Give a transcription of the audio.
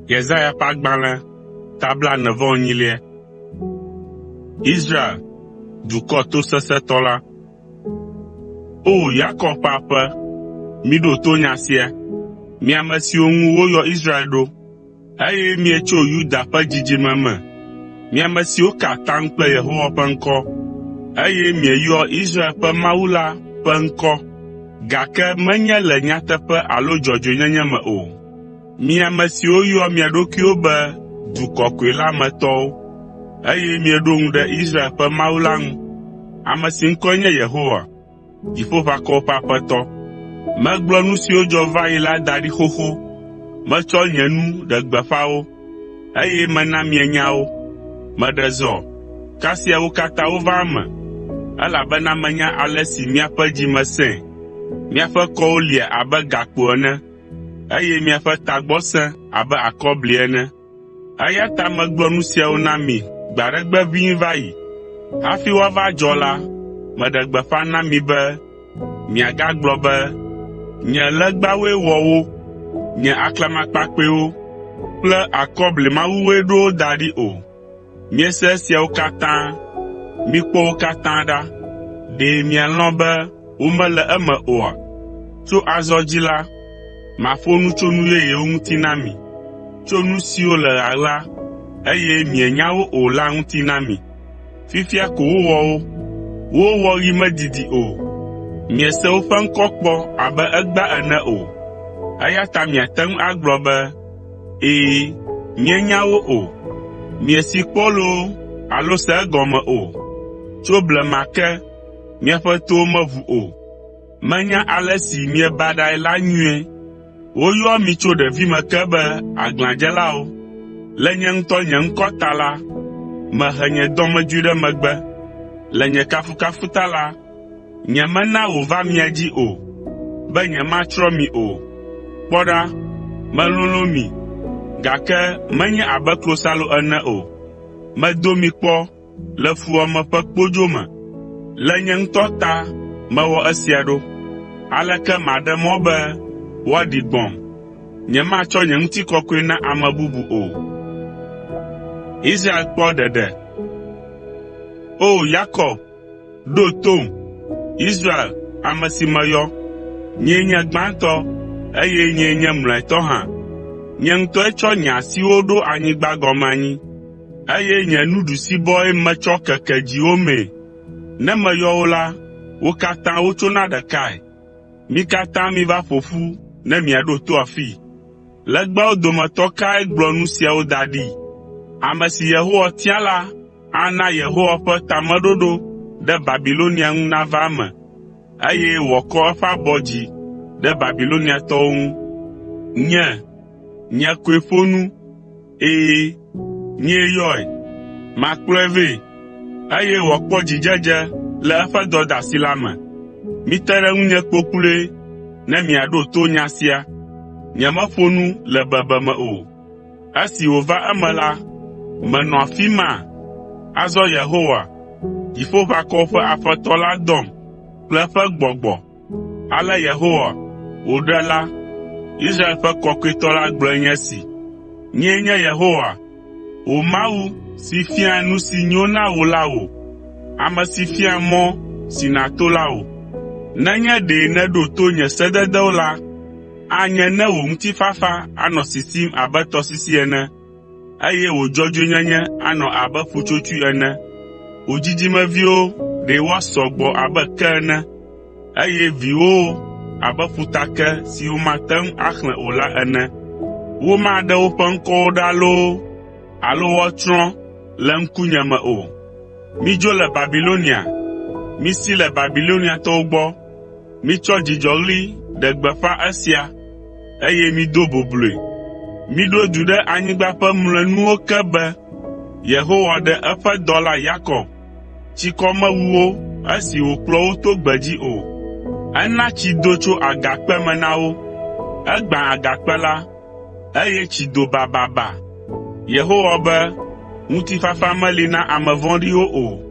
Yesaya ƒe agbalẽ ta blaene-vɔ-enyilia. Israel, dukɔ tosesẽtɔ la. O! Yakob ƒe aƒe, miɖo to nya sia, mi ame siwo ŋu woyɔ Israel ɖo, eye mietso Yuda ƒe dzidzime me, mi ame siwo ka atam kple Yehowa ƒe ŋkɔ, eye mieyɔa Israel ƒe Mawu la ƒe ŋkɔ, gake menye le nyateƒe alo dzɔdzɔenyenye me o. Mi ame siwo yɔa mia ɖokuiwo be du kɔkɔe la me tɔwo, eye mieɖo ŋu ɖe Israel ƒe Mawu la ŋu, ame si ŋkɔe nye Yehowa, Dziƒoʋakɔwo ƒe Aƒetɔ. Megblɔ nu siwo dzɔ va yi la da ɖi xoxo, metsɔ nye nu ɖe gbeƒã wo, eye mena mienya wo. Meɖe zɔ, kasia wo katã wova eme, elabena menya ale si miaƒe dzi me sẽe. Miaƒe kɔwo lia abe gakpo ene eye miaƒe tagbɔ sẽ abe akɔbli ene. Eya ta megblɔ nu siawo na mi gbe aɖe gbe ʋĩi va yi. Hafi woava dzɔ la, meɖe gbeƒã na mi be miagagblɔ be, ‘Nye legbawoe wɔ wo, nye aklamakpakpɛwo kple akɔblimawuwoe ɖo wo da ɖi’ o. Miese esiawo katã, mikpɔ wo katã ɖa. Ɖe mialɔ̃ be womele eme oa? Tso azɔ dzi la, maƒo nu tso nu yeyewo ŋuti na mi, tso nu siwo le ɣaɣla, eye mienya wo o la ŋuti na mi. Fifia ko wowɔ wo, wo wɔɣi medidi o. Miese woƒe ŋkɔ kpɔ abe egbea ene o, eya ta miate ŋu agblɔ be, ‘Ɛ̃, míenya wo o. Miesee kpɔ loo alo se egɔme o. Tso blema ke, miaƒe towo meʋu o. Menya ale si miebaɖae la nyuie. Woyɔa mi tso ɖevime ke be aglãdzelawo. Le nye ŋutɔ nye ŋkɔ ta la, mehe nye dɔmedzoe ɖe megbe. Le nye kafukafu ta la, nyemena wòva mia dzi o, be nyematsrɔ̃ mi o. Kpɔ ɖa, melolõ mi, gake menye abe klosalo ene o. Medo mi kpɔ le fuwɔame ƒe kpodzo me. Le nye ŋutɔ ta mewɔ esia ɖo. Aleke maɖe mɔ be woaɖi gbɔ̃m? Nyematsɔ nye ŋutikɔkɔe na ame bubu o. O! Yakob, ɖo tom, Israel, ame si meyɔ. Nyee nye gbãtɔ, eye nyee nye mlɔetɔ hã. Nye ŋutɔe tsɔ nye asiwo ɖo anyigba gɔme anyi, eye nye nuɖusibɔe metsɔ keke dziwo mee. Ne meyɔ wo la, wo katã wotsona ɖekae. Mi katã miva ƒo ƒu ne miaɖo to afii. Legbawo dometɔ kae gblɔ nu siawo da ɖi? Ame si Yehowa tia la ana Yehowa ƒe tameɖoɖo ɖe Babilonia ŋu nava eme, eye wòakɔ eƒe abɔ dzi ɖe Babiloniatɔwo ŋu. Nye, nye koe ƒo nu. Ɛ̃, nyee yɔe. Makplɔe vɛ, eye wòakpɔ dzidzedze le eƒe dɔdeasi la me. Mite ɖe ŋunye kpokploe ne miaɖo to nya sia. Nyemeƒo nu le bebeme o. Esi wòva eme la, menɔ afi ma? Azɔ Yehowa, Dziƒoʋakɔwo ƒe Aƒetɔ la dɔm kple eƒe Gbɔgbɔ. Ale Yehowa, wò Ɖela, Israel ƒe Kɔkɔetɔ la gblɔe nye esi: “Nyee nye Yehowa, wò Mawu si fiaa nu si nyo na wò la wò, ame si fiaa mɔ si nàto la wò. Nenye ɖe nèɖo to nye sededewo la, anye ne wò ŋutifafa anɔ sisim abe tɔsisi ene, eye wò dzɔdzɔenyenye anɔ abe ƒutsotsoe ene. Wò dzidzimeviwo ɖe woasɔ gbɔ abe ke ene, eye viwòwo abe ƒutake si womate ŋu axlẽ o la ene. Womaɖe woƒe ŋkɔwo ɖa loo alo woatsrɔ̃ le ŋkunye me o. Midzo le Babilonia, misi le Babiloniatɔwo gbɔ. Mitsɔ dzidzɔɣli ɖe gbeƒã esia, eye mido bobloe. Miɖo du ɖe anyigba ƒe mlɔenuwo ke be, “Yehowa ɖe eƒe dɔla Yakob. Tsikɔ mewu wo esi wòkplɔ wo to gbedzi o. Ena tsi do tso agakpe me na wo. Egbã agakpe la, eye tsi do bababa.” Yehowa be, “Ŋutifafa meli na ame vɔ̃ɖiwo o.”